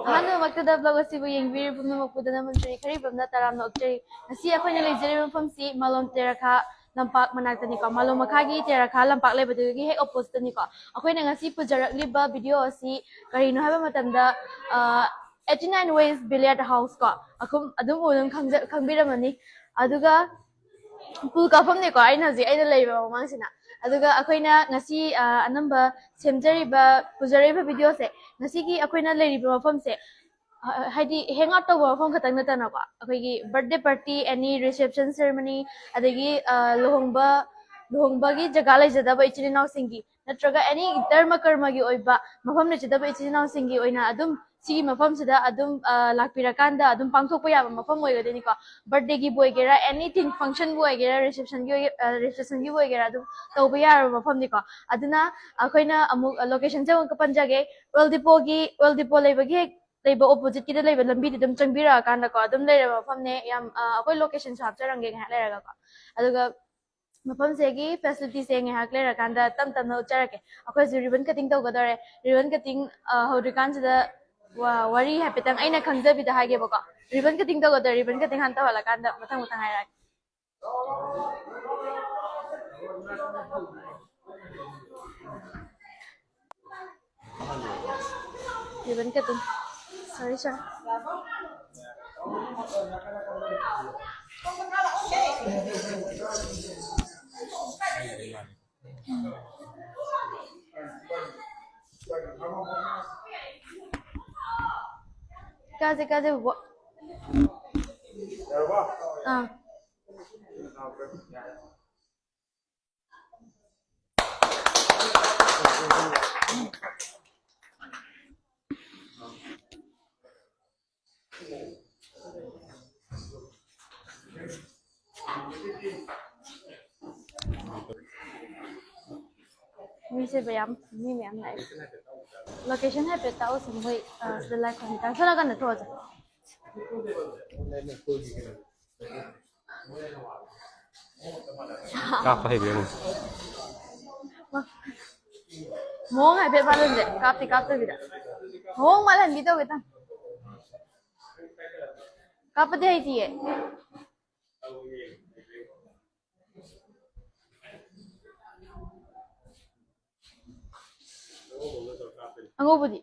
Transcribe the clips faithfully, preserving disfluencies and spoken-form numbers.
ꯑꯍꯥꯟꯕꯃꯛꯇꯗ vlog ꯑꯁꯤꯕꯨ ꯌꯦꯡꯕꯤꯔꯤꯕ ꯄꯨꯝꯅꯃꯛꯄꯨ ꯙꯅꯃꯟꯖꯨꯔꯤ ꯈꯔꯤꯕꯝꯅ ꯇꯔꯥꯝꯅ ꯑꯣꯛꯆꯔꯤ꯫ ꯉꯁꯤ ꯑꯩꯈꯣꯏꯅ ꯂꯩꯖꯔꯤꯕ ꯃꯐꯝꯁꯤ ꯃꯥꯂꯣꯝ ꯇꯦꯔꯥꯈꯥ ꯂꯝꯄꯥꯛ ꯃꯅꯥꯛꯇꯅꯤꯀꯣ, ꯃꯥꯂꯣꯝ ꯃꯈꯥꯒꯤ ꯇꯦꯔꯥꯈꯥ ꯂꯝꯄꯥꯛ ꯂꯩꯕꯗꯨꯒꯤ ꯍꯦꯛ oppositeꯅꯤꯀꯣ꯫ ꯑꯩꯈꯣꯏꯅ ꯉꯁꯤ ꯄꯨꯖꯔꯛꯂꯤꯕ video ꯑꯁꯤ ꯀꯔꯤꯅꯣ ꯍꯥꯏꯕ ꯃꯇꯝꯗ, ꯑ, eighty nine West Billiard House ꯀꯣ, ꯑꯈꯨꯝ-, ꯑꯗꯨꯝ ꯑꯗꯨꯝ ꯈꯪꯖ-, ꯈꯪꯕꯤꯔꯝꯃꯅꯤ꯫ ꯑꯗꯨꯒ pool ꯀꯥꯞꯐꯝꯅꯤꯀꯣ, ꯑꯩꯅ ꯍꯧꯖꯤꯛ ꯑꯩꯅ ꯂꯩꯔꯤꯕ ꯃꯃꯥꯡꯁꯤꯅ꯫ ꯑꯗꯨꯒ ꯑꯩꯈꯣꯏꯅ ꯉꯁꯤ, ꯑ, ꯑꯅꯝꯕ ꯁꯦꯝꯖꯔꯤꯕ, ꯄꯨꯖꯔꯛꯏꯕ videoꯁꯦ, ꯉꯁꯤꯒꯤ ꯑꯩꯈꯣꯏꯅ ꯂꯩꯔꯤꯕ ꯃꯐꯝꯁꯦ, ꯑ, ꯍꯥꯏꯗꯤ hang out ꯇꯧꯕ ꯃꯐꯝ ꯈꯛꯇꯪ ꯅꯠꯇꯅꯀꯣ, ꯑꯩꯈꯣꯏꯒꯤ birthday party, any reception ceremony, ꯑꯗꯒꯤ, ꯑ, ꯂꯨꯍꯣꯡꯕ, ꯂꯨꯍꯣꯡꯕꯒꯤ ꯖꯒꯥ ꯂꯩꯖꯗꯕ ꯏꯆꯤꯜ ꯏꯅꯥꯎꯁꯤꯡꯒꯤ, ꯅꯠꯇ꯭ꯔꯒ any ꯙꯔꯃ ꯀꯔꯃꯒꯤ ꯑꯣꯏꯕ ꯃꯐꯝ ꯂꯩꯖꯗꯕ ꯏꯆꯤꯜ ꯏꯅꯥꯎꯁꯤꯡꯒꯤ ꯑꯣꯏꯅ ꯑꯗꯨꯝ ꯁꯤꯒꯤ ꯃꯐꯝꯁꯤꯗ ꯑꯗꯨꯝ, ꯑ, ꯂꯥꯛꯄꯤꯔꯀꯥꯟꯗ ꯑꯗꯨꯝ ꯄꯥꯡꯊꯣꯛꯄ ꯌꯥꯕ ꯃꯐꯝ ꯑꯣꯏꯒꯗꯣꯏꯅꯤꯀꯣ꯫ Birthdayꯒꯤꯕꯨ ꯑꯣꯏꯒꯦꯔꯥ, anything functionꯕꯨ ꯑꯣꯏꯒꯦꯔꯥ, receptionꯒꯤ ꯑꯣꯏꯒꯦ-, ꯑ, receptionꯒꯤꯕꯨ ꯑꯣꯏꯒꯦꯔꯥ, ꯑꯗꯨꯝ ꯇꯧꯕ ꯌꯥꯔꯕ ꯃꯐꯝꯅꯤꯀꯣ꯫ ꯑꯗꯨꯅ ꯑꯩꯈꯣꯏꯅ ꯑꯃꯨꯛ locationꯁꯦ ꯑꯃꯨꯛꯀ ꯄꯟꯖꯒꯦ꯫ Oil Depotꯒꯤ, Oil Depot ꯂꯩꯕꯒꯤ ꯍꯦꯛ ꯂꯩꯕ oppositeꯀꯤꯗ ꯂꯩꯕ ꯂꯝꯕꯤꯗ ꯑꯗꯨꯝ ꯆꯪꯕꯤꯔꯛꯑꯀꯥꯟꯗꯀꯣ, ꯑꯗꯨꯝ ꯂꯩꯔꯕ ꯃꯐꯝꯅꯦ꯫ ꯌꯥꯝ, ꯑ, ꯑꯩꯈꯣꯏ locationꯁꯨ ꯍꯥꯞꯆꯔꯝꯒꯦ ꯉꯥꯏꯍꯥꯛ ꯂꯩꯔꯒꯀꯣ꯫ ꯑꯗꯨꯒ ꯃꯐꯝꯁꯤꯒꯤ facilitiesꯁꯦ ꯉꯥꯏꯍꯥꯛ ꯂꯩꯔꯀꯥꯟꯗ ꯇꯞ ꯇꯞꯅ ꯎꯠꯆꯔꯛꯀꯦ꯫ ꯑꯩꯈꯣꯏ ꯍꯧꯖꯤꯛ ribbon cutting ꯇꯧꯒꯗꯧꯔꯦ꯫ Ribbon cutting, ꯑ, ꯍꯧꯗ꯭ꯔꯤꯀꯥꯟꯁꯤꯗ ꯋꯥ-, ꯋꯥꯔꯤ ꯍꯥꯏꯐꯦꯠꯇꯪ ꯑꯩꯅ ꯈꯪꯖꯕꯤꯗ ꯍꯥꯏꯒꯦꯕꯀꯣ꯫ Ribbon cutting ꯇꯧꯒꯗꯧꯔꯦ꯫ Ribbon cutting ꯍꯥꯟꯅ ꯇꯧꯍꯜꯂꯀꯥꯟꯗ ꯃꯊꯪ ꯃꯊꯪ ꯍꯥꯏꯔꯛꯑꯒꯦ꯫ Ribbon cutting. Sorry, sir. ꯀꯥꯁꯦ, ꯀꯥꯁꯦ, ꯕꯣꯕꯣ꯫ ꯑꯥ꯫ ꯃꯤꯁꯦ ꯃꯌꯥꯝ, ꯃꯤ ꯃꯌꯥꯝ ꯂꯥꯛꯑꯦ꯫ Location ꯍꯥꯏꯐꯦꯠ ꯇꯥꯛꯎꯁꯦ, ꯃꯣꯏ, ꯑ, ꯁꯤꯗ live ꯊꯝꯃꯤ꯫ ꯁꯣꯝ ꯅꯥꯀꯟꯗ ꯊꯣꯛꯑꯁꯦ꯫ ꯀꯥꯞꯄ ꯍꯩꯕ꯭ꯔꯥ ꯌꯦꯡꯉꯨ꯫ ꯃꯑꯣꯡ ꯍꯥꯏꯐꯦꯠ ꯃꯥꯜꯍꯟꯁꯦ, ꯀꯥꯞꯇꯤ ꯀꯥꯞꯇꯕꯤꯗ꯫ ꯃꯑꯣꯡ ꯃꯥꯜꯍꯟꯕꯤ ꯇꯧꯒꯦ ꯇꯥ꯫ ꯀꯥꯞꯄꯗꯤ ꯍꯩꯇꯤꯌꯦ꯫ ꯑꯉꯧꯕꯗꯤ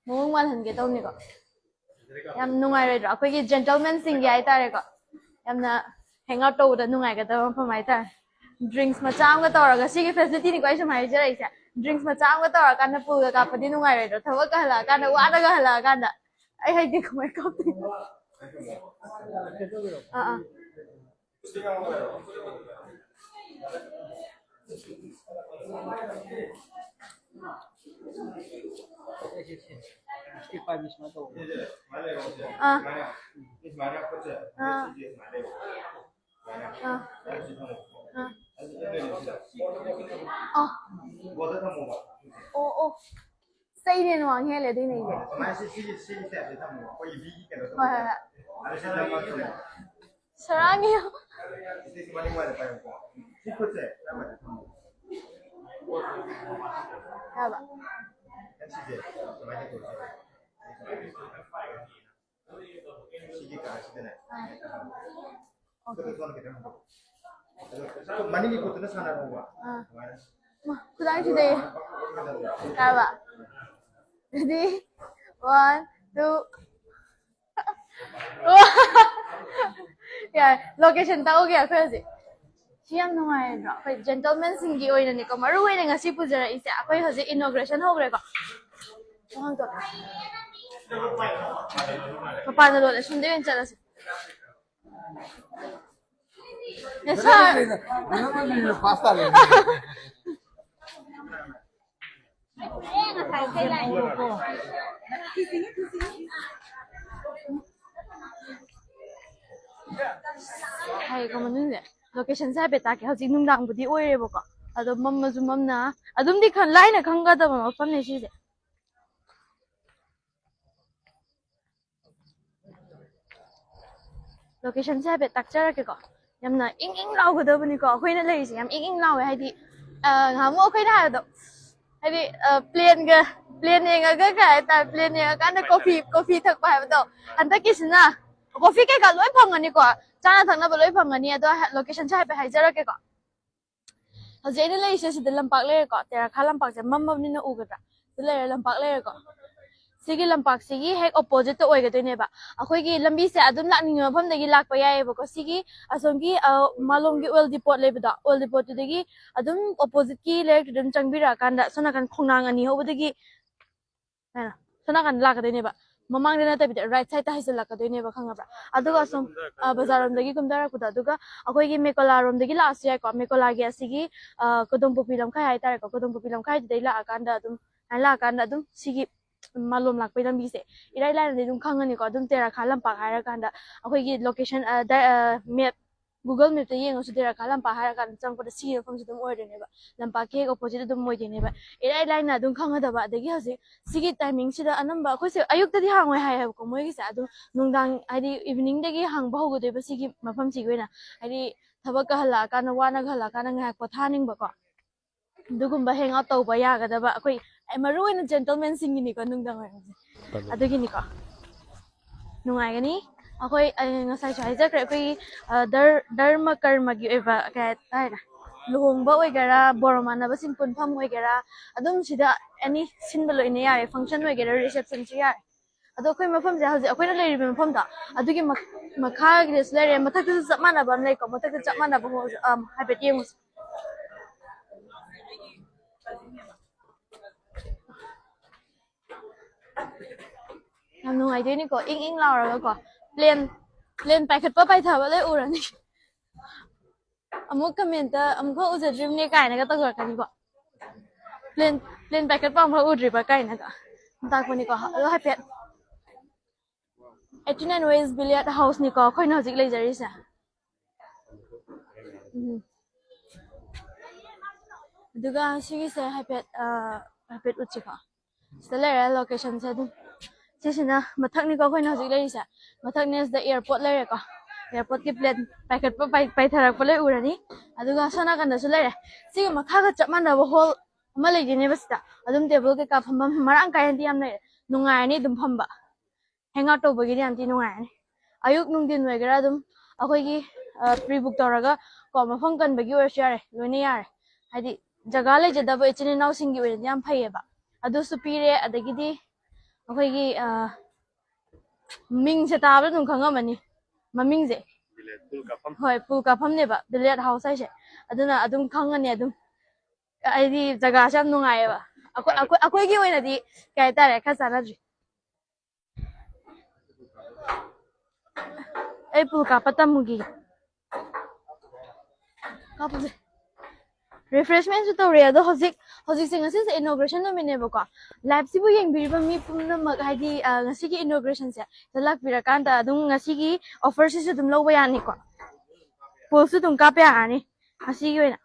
ꯃꯑꯣꯡ ꯃꯥꯜꯍꯟꯒꯦ ꯇꯧꯅꯤꯀꯣ꯫ ꯌꯥꯝ ꯅꯨꯡꯉꯥꯏꯔꯣꯏꯗ꯭ꯔꯣ? ꯑꯩꯈꯣꯏꯒꯤ ꯖꯦꯟꯇꯜꯃꯦꯟꯁꯤꯡꯒꯤ ꯍꯥꯏꯇꯥꯔꯦꯀꯣ, ꯌꯥꯝꯅ ꯍꯦꯡ ꯑꯥꯎꯠ ꯇꯧꯕꯗ ꯅꯨꯡꯉꯥꯏꯒꯗꯕ ꯃꯐꯝ ꯍꯥꯏꯇꯥꯔꯦ꯫ ꯗ꯭ꯔꯤꯡꯛꯁ ꯃꯆꯥ ꯑꯃꯒ ꯇꯧꯔꯒ, ꯁꯤꯒꯤ ꯐꯦꯁꯤꯂꯤꯇꯤꯅꯤꯀꯣ ꯑꯩ ꯁꯨꯝ ꯍꯥꯏꯖꯔꯛꯏꯁꯦ꯫ ꯗ꯭ꯔꯤꯡꯛꯁ ꯃꯆꯥ ꯑꯃꯒ ꯇꯧꯔꯀꯥꯟꯗ ꯄꯨꯜꯒ ꯀꯥꯞꯄꯗꯤ ꯅꯨꯡꯉꯥꯏꯔꯣꯏꯗ꯭ꯔꯣ? ꯊꯕꯛꯀ ꯍꯜꯂꯛꯑꯀꯥꯟꯗ, ꯋꯥꯅꯒ ꯍꯜꯂꯛꯑꯀꯥꯟꯗ꯫ ꯑꯩ ꯍꯩꯇꯦ ꯀꯃꯥꯏꯅ ꯀꯥꯞꯇꯣꯏꯅꯣ꯫ ꯑꯥ, ꯑꯥ꯫ ꯑꯥ꯫ ꯑꯥ꯫ ꯑꯥ꯫ ꯑꯥ꯫ ꯑꯣ, ꯑꯣ꯫ ꯆꯩꯅ ꯍꯦꯟꯅ ꯋꯥꯡ ꯍꯦꯜꯂꯦ ꯑꯗꯨꯏꯅꯦ ꯑꯩꯗꯤ꯫ ꯍꯣꯏ, ꯍꯣꯏ, ꯍꯣꯏ꯫ ꯁꯔꯥꯡꯉꯤ꯫ ꯁꯤ ꯈꯨꯠꯁꯦ ꯁꯨꯃꯥꯏꯅ ꯊꯝꯃꯣ꯫ ꯌꯥꯔꯕ? ꯅꯪ ꯁꯤꯁꯦ ꯁꯨꯃꯥꯏꯅ ꯇꯧꯁꯦ꯫ ꯁꯤꯒꯤ ꯀꯥꯁꯤꯗꯅꯦ꯫ ꯑꯥ꯫ ꯈꯨꯠꯇ ꯊꯣꯟ ꯈꯤꯇꯪ ꯍꯟꯗꯣꯛ꯫ ꯑꯗꯣ ꯃꯅꯤꯡꯒꯤ ꯈꯨꯠꯇꯨꯅ ꯁꯥꯟꯅꯔꯣꯕ꯫ ꯑꯥ꯫ ꯑꯗꯨꯃꯥꯏꯅ꯫ ꯃꯥ, ꯈꯨꯗꯥꯡ ꯁꯤꯗꯩ꯫ ꯌꯥꯔꯕ? Ready? One, two. ꯌꯥꯔꯦ, ꯂꯣꯀꯦꯁꯟ ꯇꯥꯛꯎꯒꯦ ꯑꯩꯈꯣꯏ ꯍꯧꯖꯤꯛ꯫ ꯁꯤ ꯌꯥꯝ ꯅꯨꯡꯉꯥꯏꯔꯗ꯭ꯔꯣ? ꯑꯩꯈꯣꯏ ꯖꯦꯟꯇꯜꯃꯦꯟꯁꯤꯡꯒꯤ ꯑꯣꯏꯅꯅꯦꯀꯣ, ꯃꯔꯨ ꯑꯣꯏꯅ ꯉꯁꯤ ꯄꯨꯖꯔꯛꯏꯁꯦ꯫ ꯑꯩꯈꯣꯏ ꯍꯧꯖꯤꯛ ꯏꯅꯣꯒ꯭ꯔꯦꯁꯟ ꯍꯧꯈ꯭ꯔꯦꯀꯣ꯫ ꯊꯣꯡ ꯍꯥꯡꯗꯣꯛꯑꯣ꯫ ꯃꯄꯥꯟꯗ ꯂꯣꯜꯂꯦ, ꯁꯣꯝꯗ ꯑꯣꯏꯅ ꯆꯠꯂꯁꯦ꯫ ꯑꯦ, ꯁꯥꯔ꯫ ꯄꯥꯁ ꯇꯥꯔꯦ꯫ ꯍꯥꯏꯌꯦꯀꯣ ꯃꯅꯨꯡꯁꯦ꯫ ꯂꯣꯀꯦꯁꯟꯁꯦ ꯍꯥꯏꯐꯦꯠ ꯇꯥꯛꯀꯦ꯫ ꯍꯧꯖꯤꯛ ꯅꯨꯡꯗꯥꯡꯕꯨꯗꯤ ꯑꯣꯏꯔꯦꯕꯀꯣ, ꯑꯗꯣ ꯃꯝꯃꯁꯨ ꯃꯝꯅ ꯑꯗꯨꯝꯗꯤ ꯈ-, ꯂꯥꯏꯅ ꯈꯪꯒꯗꯕ ꯃꯐꯝꯅꯦ ꯁꯤꯁꯦ꯫ ꯂꯣꯀꯦꯁꯟꯁꯦ ꯍꯥꯏꯐꯦꯠ ꯇꯥꯛꯆꯔꯛꯀꯦꯀꯣ꯫ ꯌꯥꯝꯅ ꯏꯪ ꯏꯪ ꯂꯥꯎꯒꯗꯕꯅꯤꯀꯣ꯫ ꯑꯩꯈꯣꯏꯅ ꯂꯩꯔꯤꯁꯦ ꯌꯥꯝ ꯏꯪ ꯏꯪ ꯂꯥꯎꯋꯦ, ꯍꯥꯏꯗꯤ ꯉꯍꯥꯟꯃꯨꯛ ꯑꯩꯈꯣꯏꯅ ꯍꯥꯏꯕꯗꯣ, ꯍꯥꯏꯗꯤ, ꯄ꯭ꯂꯦꯟꯒ ꯄ꯭ꯂꯦꯟ ꯌꯦꯡꯉꯒ ꯀꯩ ꯍꯥꯏꯇꯥꯔꯦ, ꯄ꯭ꯂꯦꯟ ꯌꯦꯡꯉꯀꯥꯟꯗ ꯀꯣꯐꯤ ꯀꯣꯐꯤ ꯊꯛꯄ ꯍꯥꯏꯕꯗꯣ, ꯍꯟꯗꯛꯀꯤꯁꯤꯅ ꯀꯣꯐꯤ ꯀꯩꯀꯥ ꯂꯣꯏ ꯐꯪꯉꯅꯤꯀꯣ, ꯆꯥꯅ ꯊꯛꯅꯕ ꯂꯣꯏ ꯐꯪꯉꯅꯤ꯫ ꯑꯗꯣ ꯂꯣꯀꯦꯁꯟꯁꯦ ꯍꯥꯏꯐꯦꯠ ꯍꯥꯏꯖꯔꯛꯀꯦꯀꯣ꯫ ꯍꯧꯖꯤꯛ ꯑꯩꯅ ꯂꯩꯔꯤꯁꯦ ꯁꯤꯗ ꯂꯝꯄꯥꯛ ꯂꯩꯔꯦꯀꯣ, ꯇꯦꯔꯥꯈꯥ ꯂꯝꯄꯥꯛꯁꯦ ꯃꯝꯃꯕꯅꯤꯅ ꯎꯒꯗ꯭ꯔꯥ? ꯁꯤꯗ ꯂꯩꯔꯦ, ꯂꯝꯄꯥꯛ ꯂꯩꯔꯦꯀꯣ꯫ ꯁꯤꯒꯤ ꯂꯝꯄꯥꯛꯁꯤꯒꯤ ꯍꯦꯛ ꯑꯣꯄꯣꯖꯤꯠꯇ ꯑꯣꯏꯒꯗꯣꯏꯅꯦꯕ꯫ ꯑꯩꯈꯣꯏꯒꯤ ꯂꯝꯕꯤꯁꯦ ꯑꯗꯨꯝ ꯂꯥꯛꯅꯤꯡꯕ ꯃꯐꯝꯗꯒꯤ ꯂꯥꯛꯄ ꯌꯥꯏꯌꯦꯕꯀꯣ꯫ ꯁꯤꯒꯤ ꯑꯁꯣꯝꯒꯤ ꯃꯥꯂꯣꯝꯒꯤ ꯑꯣꯏꯜ ꯗꯤꯄꯣꯠ ꯂꯩꯕꯗꯣ, ꯑꯣꯏꯜ ꯗꯤꯄꯣꯠꯇꯨꯗꯒꯤ ꯑꯗꯨꯝ ꯑꯣꯄꯣꯖꯤꯠꯀꯤ ꯂꯩꯔꯛꯇꯨꯗ ꯑꯗꯨꯝ ꯆꯪꯕꯤꯔꯛꯑꯀꯥꯟꯗ ꯁꯣꯝ ꯅꯥꯀꯟ ꯈꯣꯡꯅꯥꯡ ꯑꯅꯤ ꯍꯧꯕꯗꯒꯤ ꯁꯣꯝ ꯅꯥꯀꯟꯗ ꯂꯥꯛꯀꯗꯣꯏꯅꯦꯕ꯫ ꯃꯃꯥꯡꯗ ꯅꯠꯇꯕꯤꯗ ꯔꯥꯏꯠ ꯁꯥꯏꯗꯠꯇ ꯍꯥꯏꯖꯤꯜꯂꯛꯀꯗꯣꯏꯅꯦꯕ, ꯈꯪꯉꯕ꯭ꯔꯥ? ꯑꯗꯨꯒ ꯑꯁꯣꯝ ꯕꯖꯥꯔꯔꯣꯝꯗꯒꯤ ꯀꯨꯝꯊꯔꯛꯄꯗꯣ, ꯑꯗꯨꯒ ꯑꯩꯈꯣꯏꯒꯤ ꯃꯦꯀꯣꯂꯥꯔꯣꯝꯗꯒꯤ ꯂꯥꯛꯑꯁꯨ ꯌꯥꯏꯀꯣ꯫ ꯃꯦꯀꯣꯂꯥꯒꯤ ꯑꯁꯤꯒꯤ ꯀꯣꯗꯣꯝꯄꯣꯛꯄꯤ ꯂꯝꯈꯥꯏ ꯍꯥꯏꯇꯥꯔꯦꯀꯣ, ꯀꯣꯗꯣꯝꯄꯣꯛꯄꯤ ꯂꯝꯈꯥꯏꯗꯨꯗꯩ ꯂꯥꯛꯑꯀꯥꯟꯗ ꯑꯗꯨꯝ ꯁꯨꯃꯥꯏꯅ ꯂꯥꯛꯑꯀꯥꯟꯗ ꯑꯗꯨꯝ ꯁꯤꯒꯤ ꯃꯥꯂꯣꯝ ꯂꯥꯛꯄꯩ ꯂꯝꯕꯤꯁꯦ ꯏꯔꯥꯏ ꯂꯥꯏꯅꯗꯤ ꯑꯗꯨꯝ ꯈꯪꯉꯅꯤꯀꯣ꯫ ꯑꯗꯨꯝ ꯇꯦꯔꯥꯈꯥ ꯂꯝꯄꯥꯛ ꯍꯥꯏꯔꯀꯥꯟꯗ ꯑꯩꯈꯣꯏꯒꯤ ꯂꯣꯀꯦꯁꯟ, ꯃꯦꯞ, ꯒꯨꯒꯜ ꯃꯦꯞꯇ ꯌꯦꯡꯉꯁꯨ ꯇꯦꯔꯥꯈꯥ ꯂꯝꯄꯥꯛ ꯍꯥꯏꯔꯀꯥꯟꯗ ꯆꯪꯉꯛꯄꯗ ꯁꯤꯒꯤ ꯃꯐꯝꯁꯤ ꯑꯗꯨꯝ ꯑꯣꯏꯗꯣꯏꯅꯦꯕ꯫ ꯂꯝꯄꯥꯛꯀꯤ ꯍꯦꯛ ꯑꯣꯄꯣꯖꯤꯠ ꯑꯗꯨꯝ ꯑꯣꯏꯗꯣꯏꯅꯦꯕ꯫ ꯏꯔꯥꯏ ꯂꯥꯏꯅ ꯑꯗꯨꯝ ꯈꯪꯒꯗꯕ꯫ ꯑꯗꯒꯤ ꯍꯧꯖꯤꯛ ꯁꯤꯒꯤ ꯇꯥꯏꯃꯤꯡꯁꯤꯗ ꯑꯅꯝꯕ ꯑꯩꯈꯣꯏꯁꯦ ꯑꯌꯨꯛꯇꯗꯤ ꯍꯥꯡꯉꯣꯏ ꯍꯥꯏꯌꯦꯕꯀꯣ ꯃꯣꯏꯒꯤꯁꯦ, ꯑꯗꯨꯝ ꯅꯨꯡꯗꯥꯡ, ꯍꯥꯏꯗꯤ ꯏꯚꯤꯅꯤꯡꯗꯒꯤ ꯍꯥꯡꯕ ꯍꯧꯒꯗꯣꯏꯕ ꯁꯤꯒꯤ ꯃꯐꯝꯁꯤꯒꯤ ꯑꯣꯏꯅ꯫ ꯍꯥꯏꯗꯤ ꯊꯕꯛꯀ ꯍꯜꯂꯛꯑꯀꯥꯟꯗ, ꯋꯥꯅꯒ ꯍꯜꯂꯛꯑꯀꯥꯟꯗ ꯉꯥꯏꯍꯥꯛ ꯄꯣꯊꯥꯅꯤꯡꯕꯀꯣ, ꯑꯗꯨꯒꯨꯝꯕ ꯍꯦꯡ ꯑꯥꯎꯠ ꯇꯧꯕ ꯌꯥꯒꯗꯕ ꯑꯩꯈꯣꯏ, ꯃꯔꯨ ꯑꯣꯏꯅ ꯖꯦꯟꯇꯜꯃꯦꯟꯁꯤꯡꯒꯤꯅꯤꯀꯣ ꯅꯨꯡꯗꯥꯡ ꯋꯥꯏꯔꯝꯁꯦ꯫ ꯑꯗꯨꯒꯤꯅꯤꯀꯣ꯫ ꯅꯨꯡꯉꯥꯏꯒꯅꯤ꯫ ꯑꯩꯈꯣꯏ, ꯑꯩ ꯉꯁꯥꯏꯁꯨ ꯍꯥꯏꯖꯈ꯭ꯔꯦ, ꯑꯩꯈꯣꯏꯒꯤ, ꯑ, ꯙꯔ-, ꯙꯔꯃ ꯀꯔꯃꯒꯤ ꯑꯣꯏꯕ ꯀꯩ ꯍꯥꯏꯇꯥꯔꯦ, ꯂꯨꯍꯣꯡꯕ ꯑꯣꯏꯒꯦꯔꯥ, ꯕꯣꯔ ꯃꯥꯟꯅꯕꯁꯤꯡ ꯄꯨꯟꯐꯝ ꯑꯣꯏꯒꯦꯔꯥ, ꯑꯗꯨꯝ ꯁꯤꯗ ꯑꯦꯅꯤ ꯁꯤꯟꯕ ꯂꯣꯏꯅ ꯌꯥꯔꯦ, ꯐꯪꯁꯟ ꯑꯣꯏꯒꯦꯔꯥ, ꯔꯤꯁꯦꯞꯁꯟꯁꯨ ꯌꯥꯔꯦ꯫ ꯑꯗꯣ ꯑꯩꯈꯣꯏ ꯃꯐꯝꯁꯦ ꯍꯧꯖꯤꯛ ꯑꯩꯈꯣꯏꯅ ꯂꯩꯔꯤꯕ ꯃꯐꯝꯗꯣ, ꯑꯗꯨꯒꯤ ꯃꯛ-, ꯃꯈꯥꯒꯤꯗꯁꯨ ꯂꯩꯔꯦ, ꯃꯊꯛꯇꯁꯨ ꯆꯞ ꯃꯥꯟꯅꯕ ꯑꯃ ꯂꯩꯀꯣ, ꯃꯊꯛꯇ ꯆꯞ ꯃꯥꯟꯅꯕ ꯍꯣꯜꯁꯨ, ꯑꯝ, ꯍꯥꯏꯐꯦꯠ ꯌꯦꯡꯉꯨꯁꯦ꯫ ꯌꯥꯝ ꯅꯨꯡꯉꯥꯏꯗꯣꯏꯅꯤꯀꯣ, ꯏꯪ ꯏꯪ ꯂꯥꯎꯔꯒꯀꯣ꯫ ꯄ꯭ꯂꯦꯟ, ꯄ꯭ꯂꯦꯟ ꯄꯥꯏꯈꯠꯄ ꯄꯥꯏꯊꯕ ꯂꯣꯏ ꯎꯔꯅꯤ꯫ ꯑꯃꯨꯛ ꯀꯃꯦꯟꯇ "ꯑꯃꯨꯛꯐꯥꯎ ꯎꯖꯗ꯭ꯔꯤꯕꯅꯦ" ꯀꯥꯏꯅꯒ ꯇꯧꯖꯔꯛꯀꯅꯤꯀꯣ꯫ "ꯄ꯭ꯂꯦꯟ, ꯄ꯭ꯂꯦꯟ ꯄꯥꯏꯈꯠꯄ ꯑꯃꯨꯛꯐꯥꯎ ꯎꯗ꯭ꯔꯤꯕ" ꯀꯥꯏꯅꯒ ꯇꯥꯛꯄꯅꯤꯀꯣ꯫ ꯑꯗꯣ ꯍꯥꯏꯐꯦꯠ eighty nine West Billiard Houseꯅꯤꯀꯣ ꯑꯩꯈꯣꯏꯅ ꯍꯧꯖꯤꯛ ꯂꯩꯖꯔꯤꯁꯦ꯫ ꯎꯝ꯫ ꯑꯗꯨꯒ ꯁꯤꯒꯤꯁꯦ ꯍꯥꯏꯐꯦꯠ, ꯑ, ꯍꯥꯏꯐꯦꯠ ꯎꯠꯁꯤꯀꯣ꯫ ꯁꯤꯗ ꯂꯩꯔꯦ ꯂꯣꯀꯦꯁꯟꯁꯦ ꯑꯗꯨꯝ꯫ ꯁꯤꯁꯤꯅ ꯃꯊꯛꯅꯤꯀꯣ ꯑꯩꯈꯣꯏꯅ ꯍꯧꯖꯤꯛ ꯂꯩꯔꯤꯁꯦ꯫ ꯃꯊꯛꯅꯦ, ꯁꯤꯗ ꯑꯦꯌꯥꯔꯄꯣꯔꯠ ꯂꯩꯔꯦꯀꯣ꯫ ꯑꯦꯌꯥꯔꯄꯣꯔꯠꯀꯤ ꯄ꯭ꯂꯦꯟ ꯄꯥꯏꯈꯠꯄ ꯄꯥꯏ- ꯄꯥꯏꯊꯔꯛꯄ ꯂꯣꯏ ꯎꯔꯅꯤ꯫ ꯑꯗꯨꯒ ꯁꯣꯝ ꯅꯥꯀꯟꯗꯁꯨ ꯂꯩꯔꯦ꯫ ꯁꯤꯒꯤ ꯃꯈꯥꯒ ꯆꯞ ꯃꯥꯟꯅꯕ ꯍꯣꯜ ꯑꯃ ꯂꯩꯗꯣꯏꯅꯦꯕ ꯁꯤꯗ꯫ ꯑꯗꯨꯝ ꯇꯦꯕꯜ ꯀꯩꯀꯥ ꯐꯝꯐꯝ ꯃꯔꯥꯡ ꯀꯥꯏꯅꯗꯤ ꯌꯥꯝ ꯂꯩꯔꯦ꯫ ꯅꯨꯡꯉꯥꯏꯔꯅꯤ ꯑꯗꯨꯝ ꯐꯝꯕ꯫ ꯍꯦꯡ ꯑꯥꯎꯠ ꯇꯧꯕꯒꯤꯗꯤ ꯌꯥꯝ ꯊꯤ ꯅꯨꯡꯉꯥꯏꯔꯅꯤ꯫ ꯑꯌꯨꯛ ꯅꯨꯡꯊꯤꯟ ꯑꯣꯏꯒꯦꯔꯥ ꯑꯗꯨꯝ ꯑꯩꯈꯣꯏꯒꯤ ꯄ꯭ꯔꯤ ꯕꯨꯛ ꯇꯧꯔꯒ ꯀꯣ ꯃꯐꯝ ꯀꯟꯕꯒꯤ ꯑꯣꯏꯔꯁꯨ ꯌꯥꯔꯦ, ꯂꯣꯏꯅ ꯌꯥꯔꯦ꯫ ꯍꯥꯏꯗꯤ ꯖꯒꯥ ꯂꯩꯖꯗꯕ ꯏꯆꯤꯟ ꯏꯅꯥꯎꯁꯤꯡꯒꯤ ꯑꯣꯏꯅꯗꯤ ꯌꯥꯝ ꯐꯩꯌꯦꯕ꯫ ꯑꯗꯨꯁꯨ ꯄꯤꯔꯦ꯫ ꯑꯗꯒꯤꯗꯤ ꯑꯩꯈꯣꯏꯒꯤ ꯑ, ꯃꯤꯡꯁꯦ ꯇꯥꯕꯗ ꯑꯗꯨꯝ ꯈꯪꯉꯝꯃꯅꯤ ꯃꯃꯤꯡꯁꯦ꯫ ꯍꯣꯏ, ꯄꯨꯜ ꯀꯥꯞꯐꯝꯅꯦꯕ ꯕꯤꯂꯦꯠ ꯍꯥꯎꯁ ꯍꯥꯏꯁꯦ꯫ ꯑꯗꯨꯅ ꯑꯗꯨꯝ ꯈꯪꯉꯅꯤ ꯑꯗꯨꯝ꯫ ꯑꯩꯗꯤ ꯖꯒꯥꯁꯦ ꯌꯥꯝ ꯅꯨꯡꯉꯥꯏꯌꯦꯕ꯫ ꯑꯩꯈꯣꯏ ꯑꯩꯈꯣꯏ ꯑꯩꯈꯣꯏꯒꯤ ꯑꯣꯏꯅꯗꯤ ꯀꯩ ꯍꯥꯏꯇꯥꯔꯦ, ꯈꯔ ꯆꯥꯟꯅꯗ꯭ꯔꯤ꯫ ꯑꯩ ꯄꯨꯜ ꯀꯥꯞꯄ ꯇꯝꯃꯨꯒꯦ꯫ ꯀꯥꯞꯄꯨꯁꯦ꯫ ꯔꯤꯐ꯭ꯔꯦꯁꯃꯦꯟꯁꯨ ꯇꯧꯔꯦ꯫ ꯑꯗꯣ ꯍꯧꯖꯤꯛ ꯍꯧꯖꯤꯛꯁꯦ, ꯉꯁꯤꯁꯦ ꯏꯅꯣꯒ꯭ꯔꯦꯁꯟ ꯅꯨꯃꯤꯠꯅꯦꯕꯀꯣ꯫ ꯂꯥꯏꯞꯁꯤꯕꯨ ꯌꯦꯡꯕꯤꯔꯤꯕ ꯃꯤ ꯄꯨꯝꯅꯃꯛ, ꯍꯥꯏꯗꯤ ꯑ, ꯉꯁꯤꯒꯤ ꯏꯅꯣꯒ꯭ꯔꯦꯁꯟꯁꯦ ꯂꯥꯛꯄꯤꯔꯀꯥꯟꯗ ꯑꯗꯨꯝ ꯉꯁꯤꯒꯤ ꯑꯣꯐꯔꯁꯤꯁꯨ ꯑꯗꯨꯝ ꯂꯧꯕ ꯌꯥꯅꯤꯀꯣ꯫ ꯄꯣꯜꯁꯨ ꯑꯗꯨꯝ ꯀꯥꯞꯄ ꯌꯥꯔꯅꯤ ꯉꯁꯤꯒꯤ ꯑꯣꯏꯅ꯫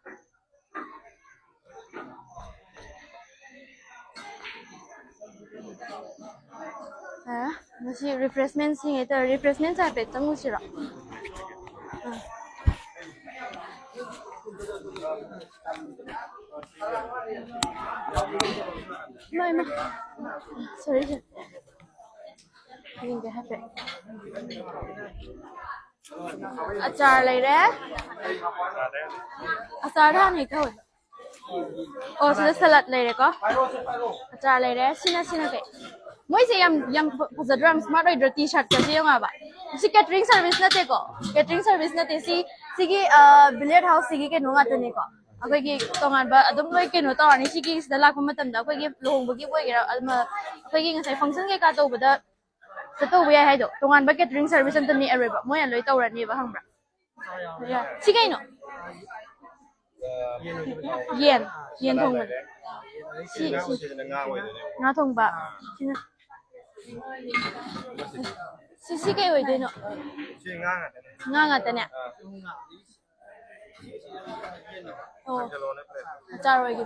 ꯑ, ꯉꯁꯤ ꯔꯤꯐ꯭ꯔꯦꯁꯃꯦꯟꯁꯤꯡ ꯍꯥꯏꯇꯥꯔꯦ꯫ ꯔꯤꯐ꯭ꯔꯦꯁꯃꯦꯟꯁꯦ ꯍꯥꯏꯐꯦꯠ ꯆꯪꯉꯨꯁꯤꯔꯣ? ꯑ꯫ ꯏꯃꯥ, ꯏꯃꯥ꯫ ꯁꯣꯔꯤ, ꯁꯣꯔꯤ꯫ ꯌꯦꯡꯒꯦ ꯍꯥꯏꯐꯦꯠ꯫ ꯑꯆꯥꯔ ꯂꯩꯔꯦ꯫ ꯑꯆꯥꯔꯗ ꯍꯥꯟꯅ ꯍꯦꯛꯇ ꯍꯧꯔꯦ꯫ ꯑꯣ, ꯁꯤꯗ ꯁꯂꯠ ꯂꯩꯔꯦꯀꯣ꯫ ꯑꯆꯥꯔ ꯂꯩꯔꯦ꯫ ꯁꯤꯅ, ꯁꯤꯅ ꯀꯩ? ꯃꯣꯏꯁꯦ ꯌꯥꯝ, ꯌꯥꯝ ꯐ-, ꯐꯖꯗ꯭ꯔꯣ? ꯌꯥꯝ ꯁ꯭ꯃꯥꯔꯠ ꯑꯣꯏꯗ꯭ꯔꯣ? ꯇꯤ ꯁꯥꯔꯠꯀꯁꯦ ꯌꯦꯡꯉꯣ ꯍꯥꯏꯕ꯫ ꯁꯤ ꯀꯦꯇꯔꯤꯡ ꯁꯥꯔꯚꯤꯁ ꯅꯠꯇꯦꯀꯣ? ꯀꯦꯇꯔꯤꯡ ꯁꯥꯔꯚꯤꯁ ꯅꯠꯇꯦ꯫ ꯁꯤ, ꯁꯤꯒꯤ, ꯑ, ꯕꯤꯂꯦꯠ ꯍꯥꯎꯁ ꯁꯤꯒꯤ ꯀꯩꯅꯣ ꯉꯥꯛꯇꯅꯦꯀꯣ꯫ ꯑꯩꯈꯣꯏꯒꯤ ꯇꯣꯉꯥꯟꯕ ꯑꯗꯨꯝ ꯂꯣꯏ ꯀꯩꯅꯣ ꯇꯧꯔꯅꯤ꯫ ꯁꯤꯒꯤ ꯁꯤꯗ ꯂꯥꯛꯄ ꯃꯇꯝꯗ ꯑꯩꯈꯣꯏꯒꯤ ꯂꯨꯍꯣꯡꯕꯒꯤ ꯑꯣꯏꯒꯦꯔꯥ, ꯑꯗꯨꯝ, ꯑꯩꯈꯣꯏꯒꯤ ꯉꯁꯥꯏ ꯐꯪꯁꯟ ꯀꯩꯀꯥ ꯇꯧꯕꯗ ꯁꯤꯗ ꯇꯧꯕ ꯌꯥꯏ ꯍꯥꯏꯗꯣ, ꯇꯣꯉꯥꯟꯕ ꯀꯦꯇꯔꯤꯡ ꯁꯥꯔꯚꯤꯁ ꯑꯝꯇ ꯅꯦꯛꯑꯔꯣꯏꯕ, ꯃꯣꯏꯅ ꯂꯣꯏ ꯇꯧꯔꯅꯦꯕ, ꯈꯪꯕ꯭ꯔꯥ? ꯌꯥ-, ꯁꯤ ꯀꯩꯅꯣ? ꯌꯦꯟ, ꯌꯦꯟ ꯊꯣꯡꯕꯅꯦ꯫ ꯁꯤ, ꯁꯤ꯫ ꯉꯥ ꯊꯣꯡꯕ꯫ ꯁꯤꯅ, ꯁꯤ, ꯁꯤ ꯀꯩ ꯑꯣꯏꯗꯣꯏꯅꯣ? ꯉꯥ ꯉꯥꯛꯇꯅꯦ꯫ ꯑꯣ꯫ ꯑꯆꯥꯔ ꯑꯣꯏꯒꯦ꯫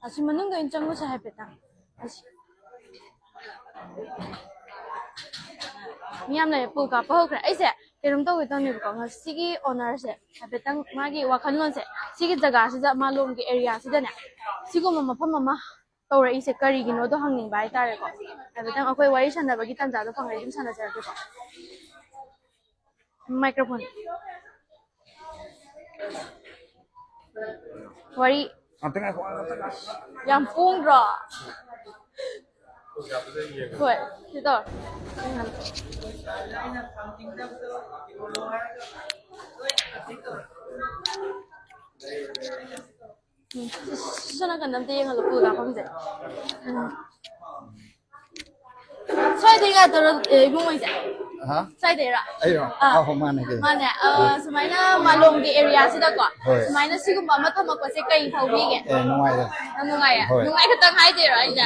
ꯑꯁꯤ ꯃꯅꯨꯡꯗ ꯑꯣꯏꯅ ꯆꯪꯉꯨꯁꯦ ꯍꯥꯏꯐꯦꯠꯇꯪ꯫ ꯑꯁꯤ꯫ ꯃꯤ ꯌꯥꯝ ꯂꯩꯔꯦ, ꯄꯨꯜ ꯀꯥꯞꯄ ꯍꯧꯈ꯭ꯔꯦ꯫ ꯑꯩꯁꯦ ꯀꯩꯅꯣꯝ ꯇꯧꯒꯦ ꯇꯧꯅꯦꯕꯀꯣ, ꯉꯁꯤꯒꯤ ꯑꯣꯅꯔꯁꯦ ꯍꯥꯏꯐꯦꯠꯇꯪ ꯃꯥꯒꯤ ꯋꯥꯈꯜꯂꯣꯟꯁꯦ, ꯁꯤꯒꯤ ꯖꯒꯥꯁꯤꯗ, ꯃꯥꯂꯣꯝꯒꯤ ꯑꯦꯔꯤꯌꯥꯁꯤꯗꯅꯦ, ꯁꯤꯒꯨꯝꯕ ꯃꯐꯝ ꯑꯃ ꯇꯧꯔꯛꯏꯁꯦ ꯀꯔꯤꯒꯤꯅꯣꯗꯣ ꯍꯪꯅꯤꯡꯕ ꯍꯥꯏꯇꯥꯔꯦꯀꯣ꯫ ꯍꯥꯏꯐꯦꯠꯇꯪ ꯑꯩꯈꯣꯏ ꯋꯥꯔꯤ ꯁꯥꯟꯅꯕꯒꯤ ꯇꯥꯟꯖꯥꯗꯣ ꯐꯪꯉꯗꯤ ꯑꯗꯨꯝ ꯁꯥꯟꯅꯖꯔꯛꯀꯦꯀꯣ꯫ ꯃꯥꯏꯀ꯭ꯔꯣꯐꯣꯟ꯫ ꯋꯥꯔꯤ꯫ ꯉꯥꯛꯇꯪ ꯉꯥꯏꯈꯣ, ꯉꯥꯛꯇꯪ ꯉꯥꯏꯈꯣ꯫ ꯌꯥꯝ ꯄꯣꯡꯗ꯭ꯔꯣ? ꯍꯣꯏ, ꯁꯤ ꯇꯧꯔꯣ꯫ ꯎꯝ, ꯁꯣꯝ ꯅꯥꯀꯟꯗ ꯑꯝꯇ ꯌꯦꯡꯍꯜꯂꯣ, ꯄꯨꯜ ꯀꯥꯞꯐꯝꯁꯦ꯫ ꯎꯝ꯫ ꯁ꯭ꯋꯥꯏꯗꯩ ꯉꯥꯛꯇꯔꯣ, ꯑꯦ, ꯏꯕꯨꯡꯉꯣꯁꯦ? ꯍꯥ? ꯁ꯭ꯋꯥꯏꯗꯩꯔꯣ? ꯑꯩꯔꯣ? ꯑꯥ꯫ ꯑꯥ, ꯍꯣ, ꯃꯥꯅꯦ, ꯀꯩꯅꯣ꯫ ꯃꯥꯅꯦ꯫ ꯑꯥ, ꯁꯨꯃꯥꯏꯅ ꯃꯥꯂꯣꯝꯒꯤ ꯑꯦꯔꯤꯌꯥꯁꯤꯗꯀꯣ, ꯍꯣꯏ꯫ ꯁꯨꯃꯥꯏꯅ ꯁꯤꯒꯨꯝꯕ ꯑꯃ ꯊꯝꯃꯛꯄꯁꯦ ꯀꯩ ꯐꯥꯎꯕꯤꯒꯦ? ꯑꯦ, ꯅꯨꯡꯉꯥꯏꯔꯦ꯫ ꯌꯥꯝ ꯅꯨꯡꯉꯥꯏꯌꯦ? ꯍꯣꯏ꯫ ꯅꯨꯡꯉꯥꯏ ꯈꯛꯇꯪ ꯍꯥꯏꯗꯣꯏꯔꯣ ꯑꯩꯁꯦ?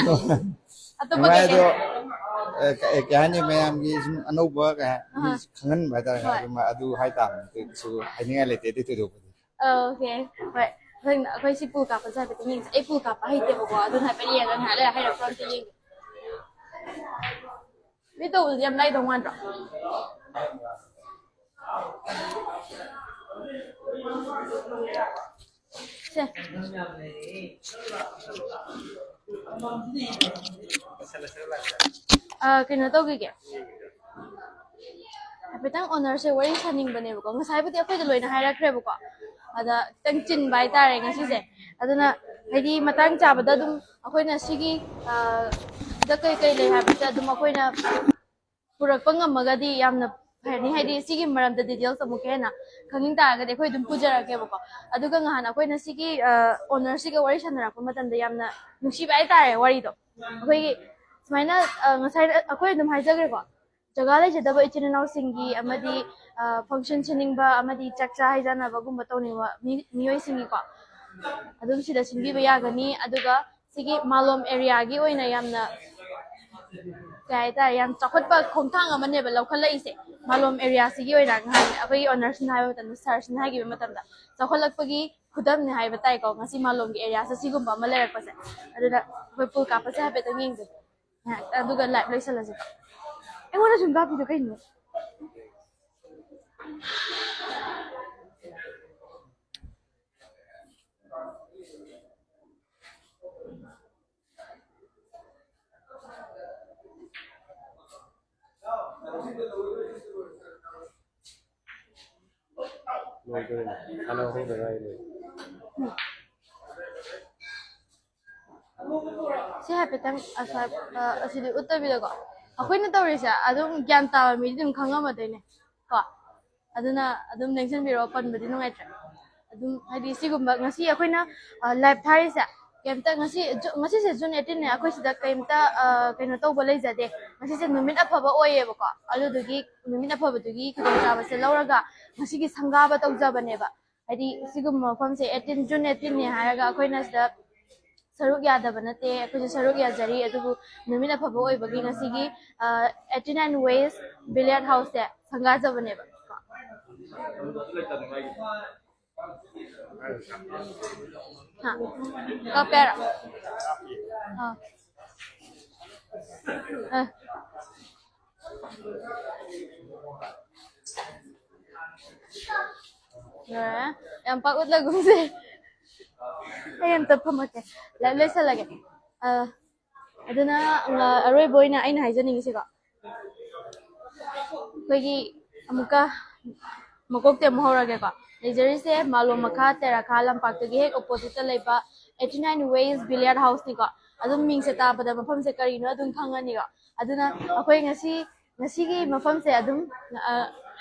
ꯑꯇꯣꯞꯄ ꯅꯨꯡꯉꯥꯏ, ꯀꯩꯀꯩ? ꯑꯗꯣ, ꯑꯦ, ꯀ-, ꯑꯦ, ꯀꯩ ꯍꯥꯏꯅꯤ, ꯃꯌꯥꯝꯒꯤ ꯁꯨꯝ ꯑꯅꯧꯕ ꯀꯩ ꯍꯥꯏ-, ꯃꯤ ꯑꯍꯥ꯫ ꯈꯪꯍꯟꯕ ꯍꯥꯏꯇꯥꯔꯦ, ꯍꯣꯏ꯫ ꯑꯗꯨꯝ ꯑꯗꯨ ꯍꯥꯏꯇꯥꯕꯅꯤ, ꯑꯇꯩ ꯀꯩꯁꯨ ꯍꯥꯏꯅꯤꯡꯉꯥꯏ ꯂꯩꯇꯦ ꯑꯗꯨꯏ ꯊꯣꯏꯗꯣꯛꯄꯗꯤ꯫ ꯑꯣꯀꯦ, ꯍꯣꯏ꯫ ꯑꯗꯨ ꯑꯩꯈꯣꯏ ꯁꯤ ꯄꯨꯜ ꯀꯥꯞꯄꯁꯦ ꯍꯥꯏꯐꯦꯠꯇꯪ ꯌꯦꯡꯁꯦ꯫ ꯑꯩ ꯄꯨꯜ ꯀꯥꯞꯄ ꯍꯩꯇꯦꯕꯀꯣ, ꯑꯗꯨꯅ ꯍꯥꯏꯐꯦꯠ ꯌꯦꯡꯉꯒ ꯉꯥꯏꯍꯥꯛ ꯂꯩꯔ ꯍꯩꯔꯛꯄ꯭ꯔꯥ ꯑꯝꯇ ꯌꯦꯡꯒꯦ꯫ ꯃꯤ ꯇꯧꯕꯗꯤ ꯌꯥꯝ ꯂꯥꯏꯗꯧ ꯃꯥꯟꯗ꯭ꯔꯣ? ꯁꯦ꯫ ꯑ, ꯀꯩꯅꯣ ꯇꯧꯈꯤꯒꯦ꯫ ꯍꯥꯏꯐꯦꯠꯇꯪ ꯑꯣꯅꯔꯁꯦ ꯋꯥꯔꯤ ꯁꯥꯅꯤꯡꯕꯅꯦꯕꯀꯣ꯫ ꯉꯁꯥꯏꯕꯨꯗꯤ ꯑꯩꯈꯣꯏꯗ ꯂꯣꯏꯅ ꯍꯥꯏꯔꯛꯈ꯭ꯔꯦꯕꯀꯣ꯫ ꯑꯗ ꯈꯤꯇꯪ ꯆꯤꯟꯕ ꯍꯥꯏꯇꯥꯔꯦ ꯉꯁꯤꯁꯦ꯫ ꯑꯗꯨꯅ ꯍꯥꯏꯗꯤ ꯃꯇꯥꯡ ꯆꯥꯕꯗ ꯑꯗꯨꯝ ꯑꯩꯈꯣꯏꯅ ꯁꯤꯒꯤ, ꯑ, ꯗ ꯀꯩ ꯀꯩ ꯂꯩ ꯍꯥꯏꯕꯁꯦ ꯑꯗꯨꯝ ꯑꯩꯈꯣꯏꯅ ꯄꯨꯔꯛꯄ ꯉꯝꯃꯒꯗꯤ ꯌꯥꯝꯅ ꯐꯅꯤ꯫ ꯍꯥꯏꯗꯤ ꯁꯤꯒꯤ ꯃꯔꯝꯗ ꯗꯤꯇꯦꯜꯁ ꯑꯃꯨꯛꯀ ꯍꯦꯟꯅ ꯈꯪꯅꯤꯡ ꯇꯥꯔꯒꯗꯤ ꯑꯩꯈꯣꯏ ꯑꯗꯨꯝ ꯄꯨꯖꯔꯛꯀꯦꯕꯀꯣ꯫ ꯑꯗꯨꯒ ꯉꯍꯥꯟ ꯑꯩꯈꯣꯏꯅ ꯁꯤꯒꯤ, ꯑ, ꯑꯣꯅꯔꯁꯤꯒ ꯋꯥꯔꯤ ꯁꯥꯟꯅꯔꯛꯄ ꯃꯇꯝꯗ ꯌꯥꯝꯅ ꯅꯨꯡꯁꯤꯕ ꯍꯥꯏꯇꯥꯔꯦ ꯋꯥꯔꯤꯗꯣ꯫ ꯑꯩꯈꯣꯏꯒꯤ ꯁꯨꯃꯥꯏꯅ, ꯑ, ꯉꯁꯥꯏ ꯑꯩꯈꯣꯏ ꯑꯗꯨꯝ ꯍꯥꯏꯖꯈ꯭ꯔꯦꯀꯣ, ꯖꯒꯥ ꯂꯩꯖꯗꯕ ꯏꯆꯤꯟ ꯏꯅꯥꯎꯁꯤꯡꯒꯤ ꯑꯃꯗꯤ, ꯑ, ꯐꯪꯁꯟ ꯁꯤꯟꯅꯤꯡꯕ ꯑꯃꯗꯤ ꯆꯥꯛꯆꯥ ꯍꯩꯖꯥꯟꯅꯕꯒꯨꯝꯕ ꯇꯧꯅꯤꯡꯕ ꯃꯤ-, ꯃꯤꯑꯣꯏꯁꯤꯡꯒꯤꯀꯣ, ꯑꯗꯨꯝ ꯁꯤꯗ ꯁꯤꯟꯕꯤꯕ ꯌꯥꯒꯅꯤ꯫ ꯑꯗꯨꯒ ꯁꯤꯒꯤ ꯃꯥꯂꯣꯝ ꯑꯦꯔꯤꯌꯥꯒꯤ ꯑꯣꯏꯅ ꯌꯥꯝꯅ, ꯀꯩ ꯍꯥꯏꯇꯥꯔꯦ, ꯌꯥꯝ ꯆꯥꯎꯈꯠꯄ ꯈꯣꯡꯊꯥꯡ ꯑꯃꯅꯦꯕ ꯂꯧꯈꯠꯂꯛꯏꯁꯦ꯫ ꯃꯥꯂꯣꯝ ꯑꯦꯔꯤꯌꯥꯁꯤꯒꯤ ꯑꯣꯏꯅ ꯉꯍꯥꯟ ꯑꯩꯈꯣꯏꯒꯤ ꯑꯣꯅꯔꯁꯤꯅ ꯍꯥꯏꯕ ꯃꯇꯝꯗ, ꯁꯥꯔꯁꯤꯅ ꯍꯥꯏꯈꯤꯕ ꯃꯇꯝꯗ, ꯆꯥꯎꯈꯠꯂꯛꯄꯒꯤ ꯈꯨꯗꯝꯅꯦ ꯍꯥꯏꯕ ꯇꯥꯏꯀꯣ, ꯉꯁꯤ ꯃꯥꯂꯣꯝꯒꯤ ꯑꯦꯔꯤꯌꯥꯁꯦ ꯁꯤꯒꯨꯝꯕ ꯑꯃ ꯂꯩꯔꯛꯄꯁꯦ꯫ ꯑꯗꯨꯅ ꯑꯩꯈꯣꯏ ꯄꯨꯜ ꯀꯥꯞꯄꯁꯦ ꯍꯥꯏꯐꯦꯠꯇꯪ ꯌꯦꯡꯖꯦ꯫ ꯉꯥꯏꯍꯥꯛ, ꯑꯗꯨꯒ ꯂꯥꯏꯚ ꯂꯣꯏꯁꯜꯂꯁꯤꯀꯣ꯫ ꯑꯩꯉꯣꯟꯗ ꯁꯨꯝ ꯀꯥꯞꯄꯤꯗꯣ ꯀꯩꯅꯣ? ꯂꯣꯏꯗꯣꯔꯦ꯫ ꯁꯥꯟꯅ ꯍꯧꯗ ꯉꯥꯏꯔꯤ꯫ ꯁꯤ ꯍꯥꯏꯐꯦꯠꯇꯪ ꯑꯁ꯭ꯋꯥꯏ, ꯑ, ꯑꯁꯤꯗꯤ ꯎꯠꯇꯕꯤꯗꯀꯣ, ꯑꯩꯈꯣꯏꯅ ꯇꯧꯔꯤꯁꯦ ꯑꯗꯨꯝ ꯒ꯭ꯌꯥꯟ ꯇꯥꯕ ꯃꯤꯗꯤ ꯑꯗꯨꯝ ꯈꯪꯉꯝꯃꯗꯣꯏꯅꯦ ꯀꯣ꯫ ꯑꯗꯨꯅ ꯑꯗꯨꯝ ꯂꯦꯡꯁꯤꯟꯕꯤꯔꯛꯑꯣ, ꯄꯟꯕꯗꯤ ꯅꯨꯡꯉꯥꯏꯇ꯭ꯔꯦ꯫ ꯑꯗꯨꯝ ꯍꯥꯏꯗꯤ ꯁꯤꯒꯨꯝꯕ ꯉꯁꯤ ꯑꯩꯈꯣꯏꯅ, ꯑ, ꯂꯥꯏꯚ ꯊꯥꯔꯤꯁꯦ ꯀꯩꯝꯇ ꯉꯁꯤ ꯖꯨ-, ꯉꯁꯤꯁꯦ ꯖꯨꯟ ꯑꯩꯠꯇꯤꯟꯅꯦ, ꯑꯩꯈꯣꯏ ꯁꯤꯗ ꯀꯩꯝꯇ, ꯑ, ꯀꯩꯅꯣ ꯇꯧꯕ ꯂꯩꯖꯗꯦ꯫ ꯉꯁꯤꯁꯦ ꯅꯨꯃꯤꯠ ꯑꯐꯕ ꯑꯣꯏꯌꯦꯕꯀꯣ, ꯑꯗꯨꯗꯨꯒꯤ ꯅꯨꯃꯤꯠ ꯑꯐꯕꯗꯨꯒꯤ ꯈꯨꯗꯣꯡꯆꯥꯕꯁꯦ ꯂꯧꯔꯒ ꯉꯁꯤꯒꯤ ꯁꯪꯒꯥꯕ ꯇꯧꯖꯕꯅꯦꯕ꯫ ꯍꯥꯏꯗꯤ ꯁꯤꯒꯨꯝꯕ ꯃꯐꯝꯁꯦ ꯑꯩꯠꯇꯤꯟ, ꯖꯨꯟ ꯑꯩꯠꯇꯤꯟꯅꯦ ꯍꯥꯏꯔꯒ ꯑꯩꯈꯣꯏꯅ ꯁꯤꯗ ꯁꯔꯨꯛ ꯌꯥꯗꯕ ꯅꯠꯇꯦ, ꯑꯩꯈꯣꯏꯁꯨ ꯁꯔꯨꯛ ꯌꯥꯖꯔꯤ꯫ ꯑꯗꯨꯕꯨ ꯅꯨꯃꯤꯠ ꯑꯐꯕ ꯑꯣꯏꯕꯒꯤ ꯉꯁꯤꯒꯤ, ꯑ, eighty nine Ways Billiard Houseꯁꯦ ꯁꯪꯒꯥꯖꯕꯅꯦꯕ꯫ ꯍꯥ? ꯀꯛꯄ ꯌꯥꯔꯣ? ꯑꯥ꯫ ꯑ꯫ ꯂꯣꯏꯔꯦ꯫ ꯌꯥꯝ ꯄꯥꯛ ꯎꯠꯂꯒꯨꯝꯁꯦ꯫ ꯑꯩ ꯑꯝꯇ ꯐꯝꯃꯛꯀꯦ꯫ ꯂ-, ꯂꯣꯏꯁꯜꯂꯒꯦ꯫ ꯑ, ꯑꯗꯨꯅ, ꯑ, ꯑꯔꯣꯏꯕ ꯑꯣꯏꯅ ꯑꯩꯅ ꯍꯥꯏꯖꯅꯤꯡꯉꯤꯁꯦꯀꯣ, ꯑꯩꯈꯣꯏꯒꯤ ꯑꯃꯨꯛꯀ ꯃꯀꯣꯛꯇꯩ ꯑꯃꯨꯛ ꯍꯧꯔꯒꯦꯀꯣ꯫ ꯂꯩꯖꯔꯤꯁꯦ ꯃꯥꯂꯣꯝ ꯃꯈꯥ ꯇꯦꯔꯥꯈꯥ ꯂꯝꯄꯥꯛꯇꯒꯤ ꯍꯦꯛ oppositeꯇ ꯂꯩꯕ eighty nine Ways Billiard Houseꯅꯤꯀꯣ꯫ ꯑꯗꯨꯝ ꯃꯤꯡꯁꯦ ꯇꯥꯕꯗ ꯃꯐꯝꯁꯦ ꯀꯔꯤꯅꯣ ꯑꯗꯨꯝ ꯈꯪꯉꯅꯤꯀꯣ꯫ ꯑꯗꯨꯅ ꯑꯩꯈꯣꯏ ꯉꯁꯤ, ꯉꯁꯤꯒꯤ ꯃꯐꯝꯁꯦ ꯑꯗꯨꯝ, ꯑ,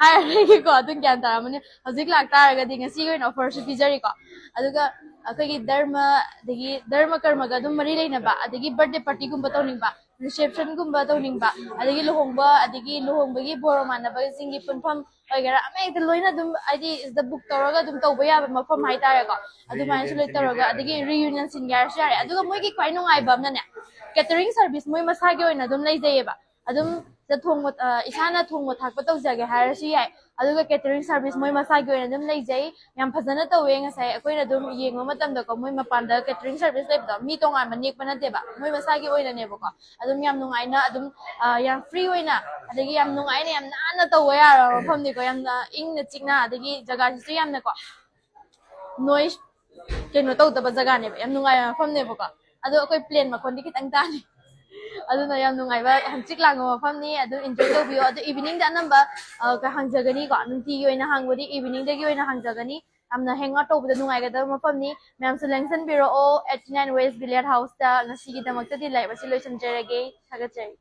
ꯍꯥꯏꯔꯔꯣꯏꯒꯦꯀꯣ, ꯑꯗꯨꯝ ꯒ꯭ꯌꯥꯟ ꯇꯥꯔꯝꯃꯅꯤ꯫ ꯍꯧꯖꯤꯛ ꯂꯥꯛꯇꯥꯔꯒꯗꯤ ꯉꯁꯤꯒꯤ ꯑꯣꯏꯅ offerꯁꯨ ꯄꯤꯖꯔꯤꯀꯣ꯫ ꯑꯗꯨꯒ ꯑꯩꯈꯣꯏꯒꯤ ꯙꯔꯃ, ꯑꯗꯒꯤ ꯙꯔꯃ ꯀꯔꯃꯒ ꯑꯗꯨꯝ ꯃꯔꯤ ꯂꯩꯅꯕ, ꯑꯗꯒꯤ birthday partyꯒꯨꯝꯕ ꯇꯧꯅꯤꯡꯕ, receptionꯒꯨꯝꯕ ꯇꯧꯅꯤꯡꯕ, ꯑꯗꯒꯤ ꯂꯨꯍꯣꯡꯕ, ꯑꯗꯒꯤ ꯂꯨꯍꯣꯡꯕꯒꯤ ꯕꯣꯔ ꯃꯥꯟꯅꯕꯁꯤꯡꯒꯤ ꯄꯨꯟꯐꯝ ꯑꯣꯏꯒꯦꯔꯥ, ꯑꯃ ꯍꯦꯛꯇ ꯂꯣꯏꯅ ꯑꯗꯨꯝ, ꯍꯥꯏꯗꯤ, ꯁꯤꯗ book ꯇꯧꯔꯒ ꯑꯗꯨꯝ ꯇꯧꯕ ꯌꯥꯕ ꯃꯐꯝ ꯍꯥꯏꯇꯥꯔꯦꯀꯣ꯫ ꯑꯗꯨꯃꯥꯏꯅꯁꯨ ꯂꯣꯏ ꯇꯧꯔꯒ, ꯑꯗꯒꯤ reunion ꯁꯤꯟꯒꯦ ꯍꯥꯏꯔꯁꯨ ꯌꯥꯔꯦ꯫ ꯑꯗꯨꯒ ꯃꯣꯏꯒꯤ ꯈ꯭ꯋꯥꯏ ꯅꯨꯡꯉꯥꯏꯕ ꯑꯃꯅꯅꯦ, catering service ꯃꯣꯏ ꯃꯁꯥꯒꯤ ꯑꯣꯏꯅ ꯑꯗꯨꯝ ꯂꯩꯖꯩꯌꯦꯕ꯫ ꯑꯗꯨꯝ ꯁꯤꯗ ꯊꯣꯡꯕ, ꯑ, ꯏꯁꯥꯅ ꯊꯣꯡꯕ ꯊꯥꯛꯄ ꯇꯧꯖꯒꯦ ꯍꯥꯏꯔꯁꯨ ꯌꯥꯏ꯫ ꯑꯗꯨꯒ catering service ꯃꯣꯏ ꯃꯁꯥꯒꯤ ꯑꯣꯏꯅ ꯑꯗꯨꯝ ꯂꯩꯖꯩ꯫ ꯌꯥꯝ ꯐꯖꯅ ꯇꯧꯋꯦ꯫ ꯉꯁꯥꯏ ꯑꯩꯈꯣꯏꯅ ꯑꯗꯨꯝ ꯌꯦꯡꯕ ꯃꯇꯝꯗꯀꯣ, ꯃꯣꯏ ꯃꯄꯥꯟꯗ catering service ꯂꯩꯕꯗꯣ ꯃꯤ ꯇꯣꯉꯥꯟꯕ ꯅꯦꯛꯄ ꯅꯠꯇꯦꯕ, ꯃꯣꯏ ꯃꯁꯥꯒꯤ ꯑꯣꯏꯅꯅꯦꯕꯀꯣ꯫ ꯑꯗꯨꯝ ꯌꯥꯝ ꯅꯨꯡꯉꯥꯏꯅ ꯑꯗꯨꯝ, ꯑ, ꯌꯥꯝ free ꯑꯣꯏꯅ, ꯑꯗꯒꯤ ꯌꯥꯝ ꯅꯨꯡꯉꯥꯏꯅ, ꯌꯥꯝ ꯅꯥꯟꯅ ꯇꯧꯕ ꯌꯥꯔꯕ ꯃꯐꯝꯅꯤꯀꯣ꯫ ꯌꯥꯝꯅ ꯏꯪꯅ ꯆꯤꯛꯅ, ꯑꯗꯒꯤ ꯖꯒꯥꯁꯤꯁꯨ ꯌꯥꯝꯅꯀꯣ noise ꯀꯩꯅꯣ ꯇꯧꯗꯕ ꯖꯒꯥꯅꯦꯕ, ꯌꯥꯝ ꯅꯨꯡꯉꯥꯏꯕ ꯃꯐꯝꯅꯦꯕꯀꯣ꯫ ꯑꯗꯣ ꯑꯩꯈꯣꯏ plane ꯃꯈꯣꯟꯗꯤ ꯈꯤꯇꯪ ꯇꯥꯅꯤ꯫ ꯑꯗꯨꯅ ꯌꯥꯝ ꯅꯨꯡꯉꯥꯏꯕ ꯍꯪꯆꯤꯠ ꯂꯥꯡꯕ ꯃꯐꯝꯅꯤ꯫ ꯑꯗꯨ enjoy ꯇꯧꯕꯤꯌꯣ꯫ ꯑꯗꯣ eveningꯗ ꯑꯅꯝꯕ, ꯑ, ꯀ-, ꯍꯥꯡꯖꯒꯅꯤꯀꯣ꯫ ꯅꯨꯡꯇꯤꯒꯤ ꯑꯣꯏꯅ ꯍꯥꯡꯕꯗꯤ eveningꯗꯒꯤ ꯑꯣꯏꯅ ꯍꯥꯡꯖꯒꯅꯤ꯫ ꯌꯥꯝꯅ hang out ꯇꯧꯕꯗ ꯅꯨꯡꯉꯥꯏꯒꯗꯕ ꯃꯐꯝꯅꯤ꯫ ꯃꯌꯥꯝꯁꯨ ꯂꯦꯡꯁꯟꯕꯤꯔꯛꯑꯣ꯫ Eighty nine West Billiard Houseꯇ ꯉꯁꯤꯒꯤꯗꯃꯛꯇꯗꯤ live ꯑꯁꯤ ꯂꯣꯏꯁꯤꯟꯖꯔꯒꯦ꯫ ꯊꯥꯒꯠꯆꯔꯤ꯫